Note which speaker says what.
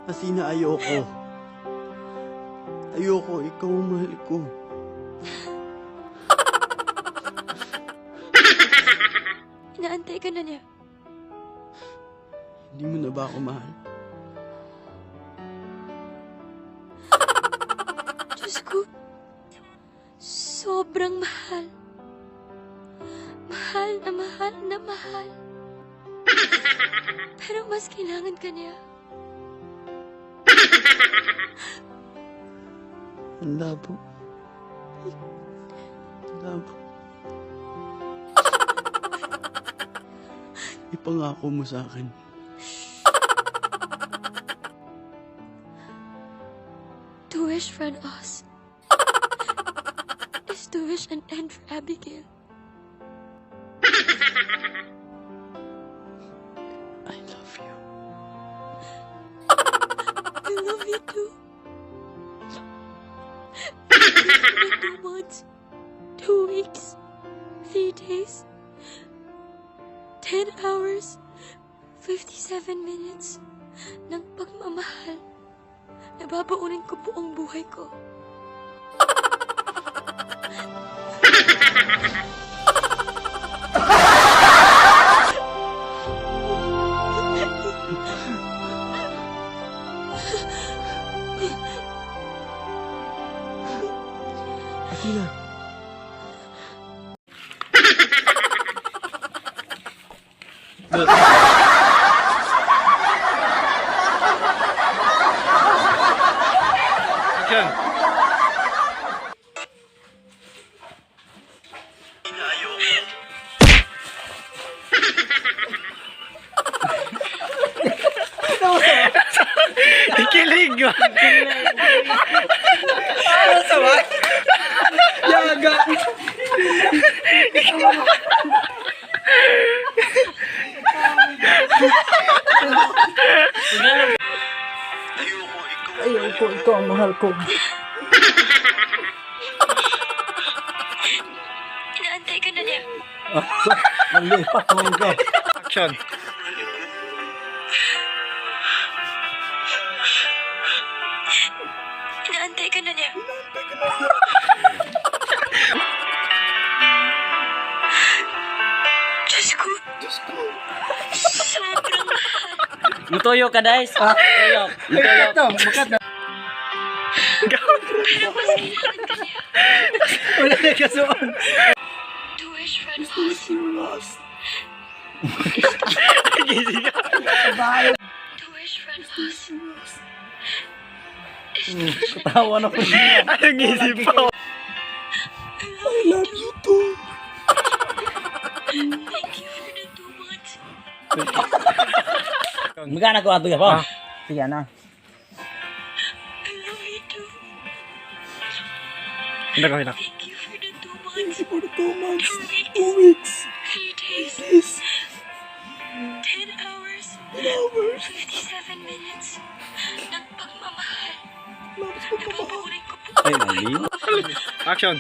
Speaker 1: Asina, ayoko. Ayoko, ikaw ang mahal ko.
Speaker 2: Inaantay ka na niya.
Speaker 1: Hindi mo na ba ako mahal?
Speaker 2: Diyos ko, sobrang mahal. Mahal na mahal na mahal. Pero mas kailangan ka niya.
Speaker 1: Ang labo. Ang labo. Ipangako mo sa akin.
Speaker 2: To wish for an us is to wish an end for Abigail.
Speaker 1: I love you.
Speaker 2: I love you too. Thank you for the 2 months, 2 weeks, 3 days, 10 hours, 57 minutes ng pagmamahal. Nababaunin ko buong buhay ko.
Speaker 1: Athena.
Speaker 3: Action! Kilig!
Speaker 1: Yaga!
Speaker 4: Ayoko, ikaw ang mahal ko.
Speaker 2: Inaantay ka na niya.
Speaker 4: Malipat mo ka.
Speaker 3: Action!
Speaker 2: Inaantay ka na niya. Diyos ko. Diyos ko. Sobrang mahal.
Speaker 5: Mutuyo ka, guys. Tuyo. Mutuyo.
Speaker 4: Ito, makat na.
Speaker 2: Pero mas kailangan ka niya.
Speaker 4: Wala na kasuon.
Speaker 2: To wish for an us. To wish for an us.
Speaker 4: Tawa na ko siya.
Speaker 3: Anong isip mo?
Speaker 2: I love you too. Thank you for the 2 months.
Speaker 5: Magana ko ato pa.
Speaker 4: Sige na.
Speaker 2: I love you too.
Speaker 3: Hindi ko hila.
Speaker 2: Thank you for the 2 months.
Speaker 1: For the 2 months,
Speaker 2: 2 weeks.
Speaker 1: 2 weeks,
Speaker 2: 3 days.
Speaker 1: days,
Speaker 2: 10 hours.
Speaker 1: 10 hours.
Speaker 2: 57 minutes ng pagmamahal.
Speaker 1: Love
Speaker 2: Nababaunin ko po.
Speaker 5: Ay, mali.
Speaker 3: Action!